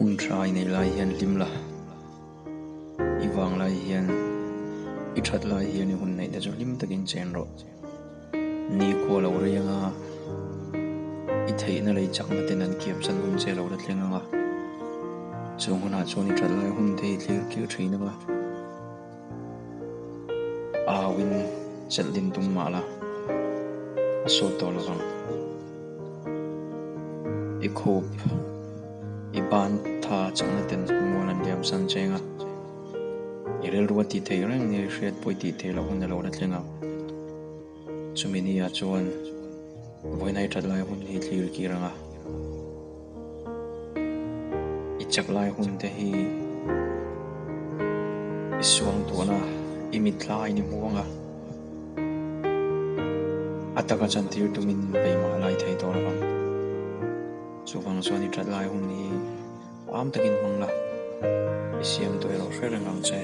Hun tha i neih lai hian hlim la, i vang lai hian, i that lai hian i hun neih te chu hlim takin chen rawh. Ni khua lo rei anga i theihna lei chakna ten an kiam san hun che lo la thleng anga, chung hunah chuan i that lai hun te i thlir kir thin anga, auin chelh din tum mah la, a sawt tawh lo vang. I khup, i ban tha chakna ten mual an liam san cheng a, i rilru a tih theih reng nia i hriat pawh i tih theih loh hun a lo la thleng ang. Chumi nia chuan vawiin ai that lai hun hi thlir kir ang a, i chak lai hun te hi i suangtuahna i mitthla in i hmu ang a. A taka chantir tumin beimah lai thei tawh lo ang. Chuvang chuan i that lai hun hi am takin hmang la, i siam tawh erawh hre reng ang che.